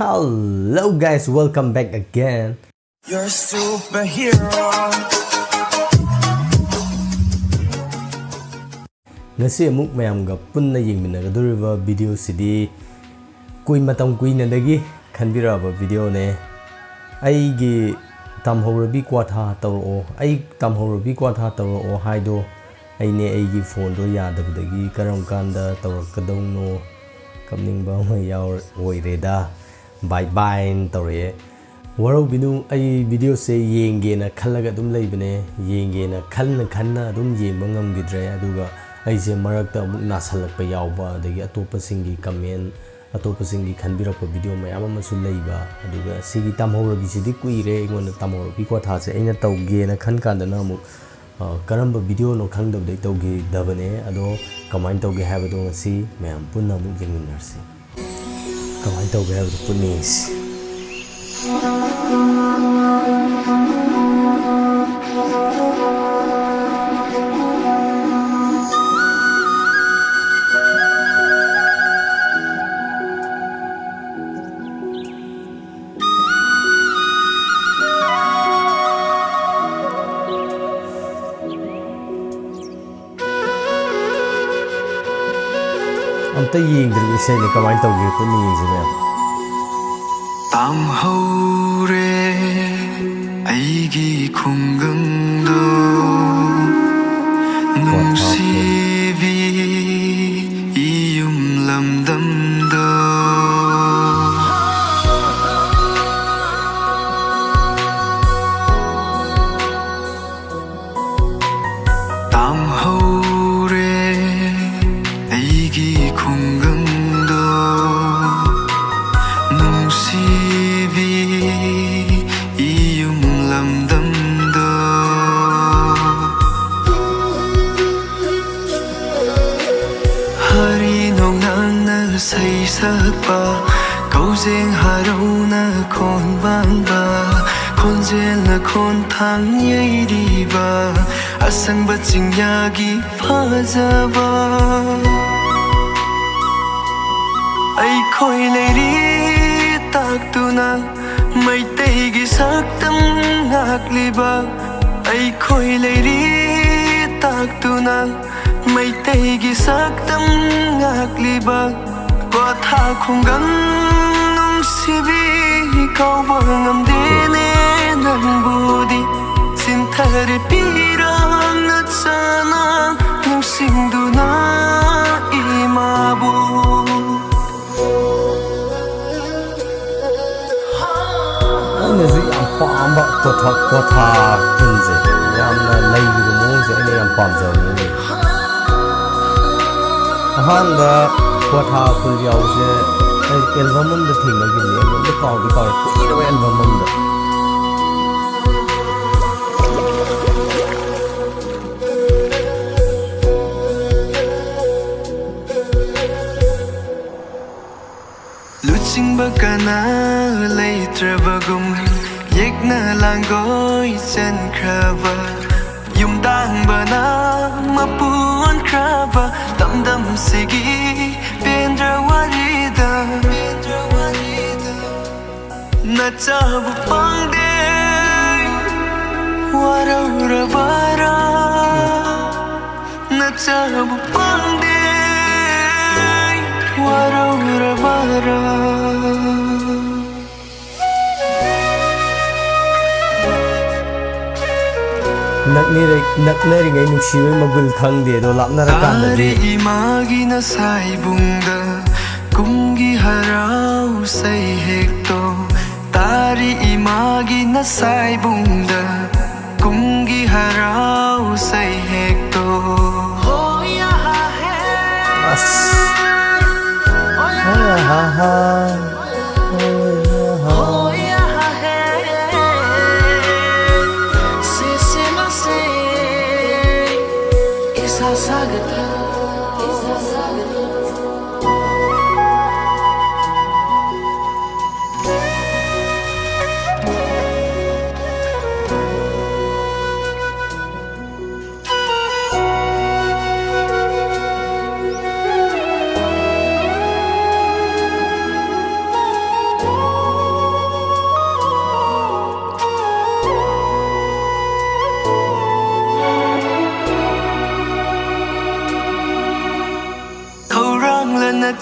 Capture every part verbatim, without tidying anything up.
Hello guys, welcome back again. You're a superhero. ꯉꯁꯤ ꯑꯃꯨꯛ ꯃꯌꯥꯝꯒ ꯄꯨꯟꯅ ꯌꯦꯡꯃꯤꯟꯅꯒꯗꯧꯔꯤꯕ video ꯁꯤꯗꯤ ꯀꯨꯏ-, ꯃꯇꯝ ꯀꯨꯏꯅꯗꯒꯤ ꯈꯟꯕꯤꯔꯛꯑꯕ video ꯅꯦ꯫ ꯑꯩꯒꯤ ꯇꯝꯍꯧꯔꯕꯤ ꯀ꯭ꯋꯥꯊꯥ ꯇꯧꯔꯛꯑꯣ, ꯑꯩ ꯇꯝꯍꯧꯔꯕꯤ ꯀ꯭ꯋꯥꯊꯥ ꯇꯧꯔꯛꯑꯣ ꯍꯥꯏꯗꯣ ꯑꯩꯅꯦ꯫ ꯑꯩꯒꯤ phone ꯗꯣ ꯌꯥꯗꯕꯗꯒꯤ ꯀꯔꯝ ꯀꯥꯟꯗ ꯇꯧꯔꯛꯀꯗꯧꯅꯣ ꯀꯞꯅꯤꯡꯕ ꯑꯃ ꯌꯥꯎꯔ-, ꯑꯣꯏꯔꯦꯗ꯫ Bye bye ꯅ ꯇꯧꯔꯛꯑꯦ꯫ ꯋꯥꯔꯧꯕꯤꯅꯨ, ꯑꯩ video ꯁꯦ ꯌꯦꯡꯒꯦꯅ ꯈꯜꯂꯒ ꯑꯗꯨꯝ ꯂꯩꯕꯅꯦ꯫ ꯌꯦꯡꯒꯦꯅ ꯈꯟꯅ ꯈꯟꯅ ꯑꯗꯨꯝ ꯌꯦꯡꯕ ꯉꯝꯈꯤꯗ꯭ꯔꯦ꯫ ꯑꯗꯨꯒ ꯑꯩꯁꯦ ꯃꯔꯛꯇ ꯑꯃꯨꯛ ꯅꯥꯁꯜꯂꯛꯄ ꯌꯥꯎꯕ, ꯑꯗꯒꯤ ꯑꯇꯣꯞꯄꯁꯤꯡꯒꯤ comment, ꯑꯇꯣꯞꯄꯁꯤꯡꯒꯤ ꯈꯟꯕꯤꯔꯛꯄ video ꯃꯌꯥꯝ ꯑꯃꯁꯨ ꯂꯩꯕ꯫ ꯑꯗꯨꯒ ꯁꯤꯒꯤ ꯇꯝꯍꯧꯔꯕꯤꯁꯤꯗꯤ ꯀꯨꯏꯔꯦ, ꯑꯩꯉꯣꯟꯗ ꯇꯝꯍꯧꯔꯕꯤ ꯀ꯭ꯋꯥꯊꯥꯁꯦ ꯑꯩꯅ ꯇꯧꯒꯦꯅ ꯈꯟ ꯀꯥꯟꯗꯅ ꯑꯃꯨꯛ ꯑ, ꯀꯔꯝꯕ video ꯅꯣ ꯈꯪꯗꯕꯗꯩ ꯇꯧꯈꯤꯗꯕꯅꯦ꯫ ꯑꯗꯣ ꯀꯃꯥꯏꯅ ꯇꯧꯒꯦ ꯍꯥꯏꯕꯗꯣ ꯉꯁꯤ ꯃꯌꯥꯝ ꯄꯨꯟꯅ ꯑꯃꯨꯛ ꯌꯦꯡꯃꯤꯟꯅꯔꯁꯤ꯫ ꯀꯃꯥꯏꯅ ꯇꯧꯒꯦ ꯍꯥꯏꯕꯗꯣ ꯄꯨꯟꯅ ꯌꯦꯡꯁꯤ꯫ ꯑꯝꯇ ꯌꯦꯡꯗ꯭ꯔꯤꯕ ꯏꯁꯩꯅꯦ, ꯀꯃꯥꯏꯅ ꯇꯧꯒꯦ? ꯄꯨꯟꯅ ꯌꯦꯡꯁꯤ ꯃꯌꯥꯝ꯫ ꯇꯥꯝꯍꯧꯔꯦ ꯑꯩꯒꯤ ꯈꯨꯡꯒꯪꯗꯣ, ꯅꯨꯡꯁꯤꯕꯤ ꯏꯌꯨꯝ ꯂꯝꯗꯝꯗꯣ꯫ ꯇꯥꯝꯍꯧꯔꯦ ꯑꯩꯒꯤ ꯈꯨꯡꯒꯪꯗꯣ, ꯅꯨꯡꯁꯤꯕꯤ ꯏꯌꯨꯝ ꯂꯝꯗꯝꯗꯣ꯫ ꯍꯔꯤ ꯅꯣꯡꯅꯥꯡꯅ ꯏꯁꯩ ꯁꯛꯄ, ꯀꯧꯖꯦꯡ ꯍꯔꯧꯅ ꯈꯣꯟ ꯄꯥꯟꯕ, ꯈꯣꯟꯖꯦꯜꯅ ꯈꯣꯟꯊꯥꯡ ꯌꯩꯔꯤꯕ, ꯑꯁꯪꯕ ꯆꯤꯡꯌꯥꯒꯤ ꯐꯖꯕ꯫ ꯑꯩꯈꯣꯏ ꯂꯩꯔꯤ ꯇꯥꯛꯇꯨꯅ ꯃꯩꯇꯩꯒꯤ ꯁꯛꯇꯝ ꯉꯥꯛꯂꯤꯕ ꯑꯩꯈꯣꯏ ꯂꯩꯔꯤ ꯇꯥꯛꯇꯨꯅ ꯃꯩꯇꯩꯒꯤ ꯁꯛꯇꯝ ꯉꯥꯛꯂꯤꯕ ꯀ꯭ꯋꯥꯊꯥ ꯈꯨꯡꯒꯪ ꯅꯨꯡꯁꯤꯕꯤ ꯀꯧꯕ ꯉꯝꯗꯦꯅꯦ ꯅꯪꯕꯨꯗꯤ ꯁꯤꯟꯊꯔꯦ ꯄꯤꯔꯥꯡꯅ ꯆꯥꯅ ꯅꯤꯡꯁꯤꯡꯗꯨꯅ ꯏꯃꯥꯕꯨ꯫ ꯑꯩꯅꯁꯨ ꯌꯥꯝ ꯄꯥꯝꯕ ꯀ꯭ꯋꯥꯊꯥ, ꯀ꯭ꯋꯥꯊꯥ ꯈꯨꯟꯁꯦ, ꯌꯥꯝꯅ ꯂꯩꯈꯤꯕ ꯃꯑꯣꯡꯁꯦ ꯑꯩꯅ ꯌꯥꯝ ꯄꯥꯝꯖꯕ ꯃꯑꯣꯡꯅꯤ꯫ ꯑꯍꯥꯟꯕ ꯀ꯭ꯋꯥꯊꯥ ꯈꯨꯟ ꯌꯥꯎꯕꯁꯦ ꯑꯩ ꯑꯦꯜꯕꯝ ꯑꯃꯗ ꯊꯦꯡꯅꯈꯤꯕꯅꯤ꯫ ꯑꯦꯜꯕꯝꯗ ꯀꯥꯎꯗꯤ ꯀꯥꯎꯔꯦ, ꯀꯨꯏꯔꯕ ꯑꯦꯜꯕꯝ ꯑꯃꯗ꯫ ꯂꯨꯆꯤꯡꯕ ꯀꯅꯥ ꯂꯩꯇ꯭ꯔꯕꯒꯨꯝ ꯌꯦꯛꯅ ꯂꯥꯡꯒꯣꯏ ꯆꯟꯈ꯭ꯔꯕ ꯌꯨꯝꯗꯥꯡꯕꯅ ꯃꯄꯨ ꯑꯣꯟꯈ꯭ꯔꯕ ꯂꯝꯗꯝꯁꯤꯒꯤ ꯄꯦꯟꯗ꯭ꯔ ꯋꯥꯔꯤꯗ ꯅꯆꯥꯕꯨ ꯄꯥꯡꯗꯦ ꯋꯥꯔꯧꯔꯕꯔꯥ ꯅꯆꯥꯕꯨ ꯄꯥꯡꯗꯦ ꯋꯥꯔꯧꯔꯕꯔꯥ꯫ ꯅꯛꯅꯔꯤꯉꯩ ꯅꯨꯡꯁꯤꯕꯩ ꯃꯒꯨꯜ ꯈꯪꯗꯦ ꯑꯗꯣ ꯂꯥꯞꯅꯔꯀꯥꯟꯗꯗꯤ꯫ ꯇꯥꯔꯤ ꯏꯃꯥꯒꯤ ꯅꯁꯥꯏꯕꯨꯡꯗ ꯀꯨꯝꯒꯤ ꯍꯔꯥꯎ ꯁꯩꯍꯦꯛꯇꯣ ꯇꯥꯔꯤ ꯏꯃꯥꯒꯤ ꯅꯁꯥꯏꯕꯨꯡꯗ ꯀꯨꯝꯒꯤ ꯍꯔꯥꯎ ꯁꯩꯍꯦꯛꯇꯣ꯫ ꯑꯁ꯫ ꯍꯥ, ꯍꯥ, ꯍꯥ꯫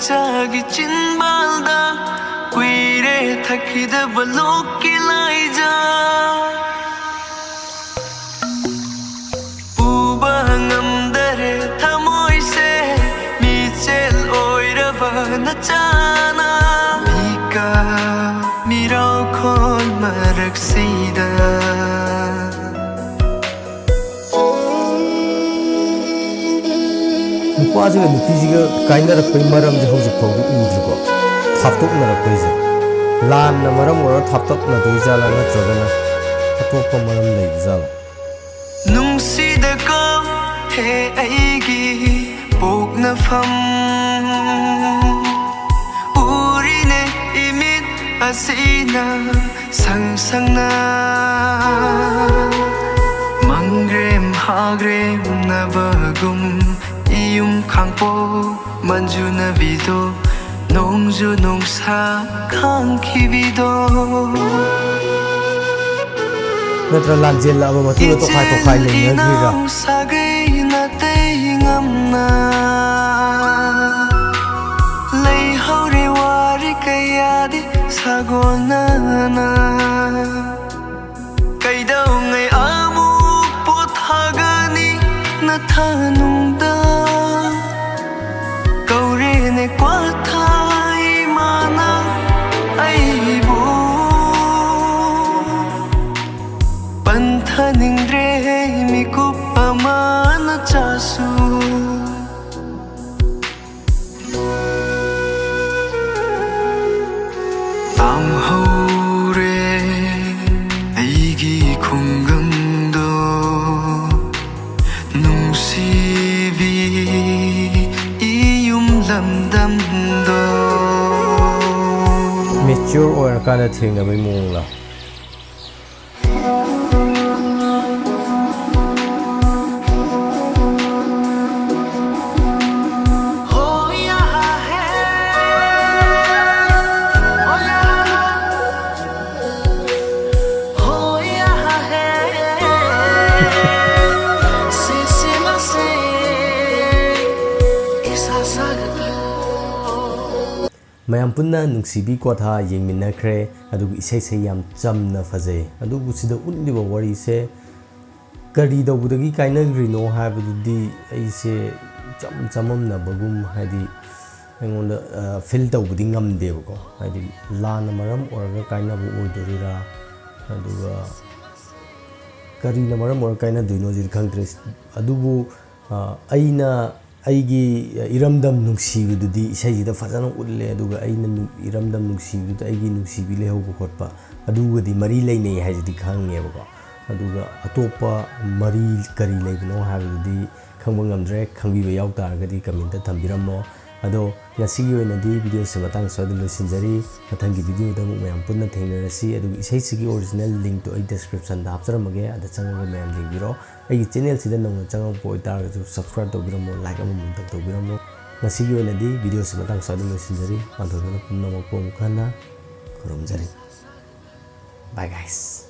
ꯆꯥꯒꯤ ꯆꯤꯟꯕꯥꯜꯗ ꯀꯨꯏꯔꯦ ꯊꯛꯈꯤꯗꯕ ꯂꯣꯛꯀꯤ ꯂꯥꯏꯖꯥ꯫ ꯄꯨꯕ ꯉꯝꯗꯔꯦ ꯊꯃꯣꯏꯁꯦ ꯃꯤꯆꯦꯜ ꯑꯣꯏꯔꯕ ꯅꯆꯥꯅ꯫ ꯃꯤꯀꯞ ꯃꯤꯔꯥꯎꯈꯣꯜ ꯃꯔꯛꯁꯤꯗ꯫ ꯅꯨꯄꯥꯁꯤꯒ ꯅꯨꯄꯤꯁꯤꯒ ꯀꯥꯏꯅꯔꯛꯄꯒꯤ ꯃꯔꯝꯁꯦ ꯍꯧꯖꯤꯛ ꯐꯥꯎꯗꯤ ꯎꯗ꯭ꯔꯤꯀꯣ꯫ ꯊꯥꯞꯇꯣꯛꯅꯔꯛꯄꯩꯁꯦ ꯂꯥꯟꯅ ꯃꯔꯝ ꯑꯣꯏꯔꯒ ꯊꯥꯞꯇꯣꯛꯅꯗꯣꯏ ꯖꯥꯠꯂꯥ, ꯅꯠꯇ꯭ꯔꯒꯅ ꯑꯇꯣꯞꯄ ꯃꯔꯝ ꯂꯩꯕ ꯖꯥꯠꯂꯥ? ꯅꯨꯡꯁꯤꯗꯀꯣ ꯍꯦ ꯑꯩꯒꯤ ꯄꯣꯛꯅꯐꯝ꯫ ꯎꯔꯤꯅꯦ ꯏꯃꯤꯠ ꯑꯁꯤꯅ ꯁꯪ ꯁꯪꯅ꯫ ꯃꯪꯒ꯭ꯔꯦꯝ ꯍꯥꯒ꯭ꯔꯦꯝꯅꯕꯒꯨꯝ ꯏꯌꯨꯝ ꯈꯥꯡꯄꯣꯛ ꯃꯟꯖꯨꯅꯕꯤꯗꯣ ꯅꯣꯡꯖꯨ ꯅꯨꯡꯁꯥ ꯈꯥꯡꯈꯤꯕꯤꯗꯣ꯫ ꯅꯠꯇ꯭ꯔ ꯂꯥꯟꯖꯦꯜꯂꯛꯑꯕ ꯃꯇꯨꯡꯗ ꯇꯣꯈꯥꯏ ꯇꯣꯈꯥꯏ ꯂꯩꯅꯈ꯭ꯔꯤꯔꯥ? ꯏꯅꯥꯎ ꯁꯥꯒꯩ ꯅꯥꯇꯩ ꯉꯝꯅ ꯂꯩꯍꯧꯔꯦ ꯋꯥꯔꯤ ꯀꯌꯥꯗꯤ ꯁꯥꯒꯣꯟꯅꯅ꯫ ꯀꯩꯗꯧꯉꯩ ꯑꯃꯨꯛ ꯄꯣꯊꯥꯒꯅꯤ ꯅꯊꯥꯅꯨꯡꯗ? ꯀꯧꯔꯦꯅꯦ ꯀ꯭ꯋꯥꯊꯥ ꯏꯃꯥꯅ ꯑꯩꯕꯨ꯫ ꯄꯟꯊꯅꯤꯡꯗ꯭ꯔꯦ ꯃꯤꯀꯨꯞ ꯑꯃ ꯅꯆꯥꯁꯨ꯫ ꯇꯥꯝꯍꯧꯔꯦ ꯑꯩꯒꯤ ꯈꯨꯡꯒꯪꯗꯣ, ꯅꯨꯡꯁꯤꯕꯤ ꯏꯌꯨꯝ ꯂꯝꯗꯝꯗꯣ꯫ ꯃꯦꯆ꯭ꯌꯣꯔ ꯑꯣꯏꯔꯀꯥꯟꯗ ꯊꯦꯡꯅꯕꯩ ꯃꯑꯣꯡꯂ? ꯃꯌꯥꯝ ꯄꯨꯟꯅ ꯅꯨꯡꯁꯤꯕꯤ ꯀ꯭ꯋꯥꯊꯥ ꯌꯦꯡꯃꯤꯟꯅꯈ꯭ꯔꯦ꯫ ꯑꯗꯨꯒ ꯏꯁꯩꯁꯦ ꯌꯥꯝ ꯆꯝꯅ ꯐꯖꯩ꯫ ꯑꯗꯨꯕꯨ ꯁꯤꯗ ꯎꯠꯂꯤꯕ ꯋꯥꯔꯤꯁꯦ ꯀꯔꯤ ꯇꯧꯕꯗꯒꯤ ꯀꯥꯏꯅꯈ꯭ꯔꯤꯅꯣ ꯍꯥꯏꯕꯗꯨꯗꯤ ꯑꯩꯁꯦ ꯏꯆꯝ ꯆꯃꯝꯅꯕꯒꯨꯝ, ꯍꯥꯏꯗꯤ ꯑꯩꯉꯣꯟꯗ ꯐꯤꯜ ꯇꯧꯕꯗꯤ ꯉꯝꯗꯦꯕꯀꯣ꯫ ꯍꯥꯏꯗꯤ ꯂꯥꯟꯅ ꯃꯔꯝ ꯑꯣꯏꯔꯒ ꯀꯥꯏꯅꯕ ꯑꯣꯏꯗꯣꯔꯤꯔꯥ, ꯑꯗꯨꯒ ꯀꯔꯤꯅ ꯃꯔꯝ ꯑꯣꯏꯔꯒ ꯀꯥꯏꯅꯗꯣꯏꯅꯣ ꯁꯤꯗꯤ ꯈꯪꯗ꯭ꯔꯦ꯫ ꯑꯗꯨꯕꯨ ꯑ, ꯑꯩꯅ ꯑꯩꯒꯤ ꯏꯔꯝꯗꯝ ꯅꯨꯡꯁꯤꯕꯗꯨꯗꯤ ꯏꯁꯩꯁꯤꯗ ꯐꯖꯅ ꯎꯠꯂꯦ꯫ ꯑꯗꯨꯒ ꯑꯩꯅ ꯅꯨ- ꯏꯔꯝꯗꯝ ꯅꯨꯡꯁꯤꯕꯗꯨꯗ ꯑꯩꯒꯤ ꯅꯨꯡꯁꯤꯕꯤ ꯂꯩꯍꯧꯕ ꯈꯣꯠꯄ ꯑꯗꯨꯒꯗꯤ ꯃꯔꯤ ꯂꯩꯅꯩ ꯍꯥꯏꯁꯤꯗꯤ ꯈꯪꯉꯦꯕꯀꯣ꯫ ꯑꯗꯨꯒ ꯑꯇꯣꯞꯄ ꯃꯔꯤ ꯀꯔꯤ ꯂꯩꯕꯅꯣ ꯍꯥꯏꯕꯗꯨꯗꯤ ꯈꯪꯕ ꯉꯝꯗ꯭ꯔꯦ꯫ ꯈꯪꯕꯤꯕ ꯌꯥꯎ ꯇꯥꯔꯒꯗꯤ ꯀꯃꯦꯟꯇ ꯊꯝꯕꯤꯔꯝꯃꯣ꯫ ꯑꯗꯣ ꯉꯁꯤꯒꯤ ꯑꯣꯏꯅꯗꯤ ꯚꯤꯗꯤꯑꯣꯁꯦ ꯃꯇꯥꯡ ꯁ꯭ꯋꯥꯏꯗ ꯂꯣꯏꯁꯤꯟꯖꯔꯤ꯫ ꯃꯊꯪꯒꯤ ꯚꯤꯗꯤꯑꯣꯗ ꯑꯃꯨꯛ ꯃꯌꯥꯝ ꯄꯨꯟꯅ ꯊꯦꯡꯅꯔꯁꯤ꯫ ꯑꯗꯨꯒ ꯏꯁꯩꯁꯤꯒꯤ ꯑꯣꯔꯤꯖꯤꯅꯦꯜ ꯂꯤꯡꯛꯇꯣ ꯑꯩ ꯗꯤꯁꯀ꯭ꯔꯤꯞꯁꯟꯗ ꯍꯥꯞꯆꯔꯝꯃꯒꯦ, ꯑꯗ ꯆꯪꯉꯒ ꯃꯌꯥꯝ ꯌꯦꯡꯕꯤꯔꯣ꯫ ꯑꯩꯒꯤ ꯆꯦꯅꯦꯜꯁꯤꯗ ꯅꯧꯅ ꯆꯪꯉꯛꯄ ꯑꯣꯏꯇꯥꯔꯒꯁꯨ ꯁꯕꯁꯀ꯭ꯔꯥꯏꯕ ꯇꯧꯕꯤꯔꯝꯃꯣ, ꯂꯥꯏꯛ ꯑꯃꯃꯝꯇꯪ ꯇꯧꯕꯤꯔꯝꯃꯣ꯫ ꯉꯁꯤꯒꯤ ꯑꯣꯏꯅꯗꯤ ꯚꯤꯗꯤꯑꯣꯁꯤ ꯃꯇꯥꯡ ꯁ꯭ꯋꯥꯏꯗ ꯂꯣꯏꯁꯤꯟꯖꯔꯤ꯫ ꯄꯥꯟꯊꯣꯏꯕꯤꯅ ꯄꯨꯝꯅꯃꯛꯄꯨ ꯑꯃꯨꯛ ꯍꯟꯅ ꯈꯨꯔꯨꯝꯖꯔꯤ꯫ Bye guys꯫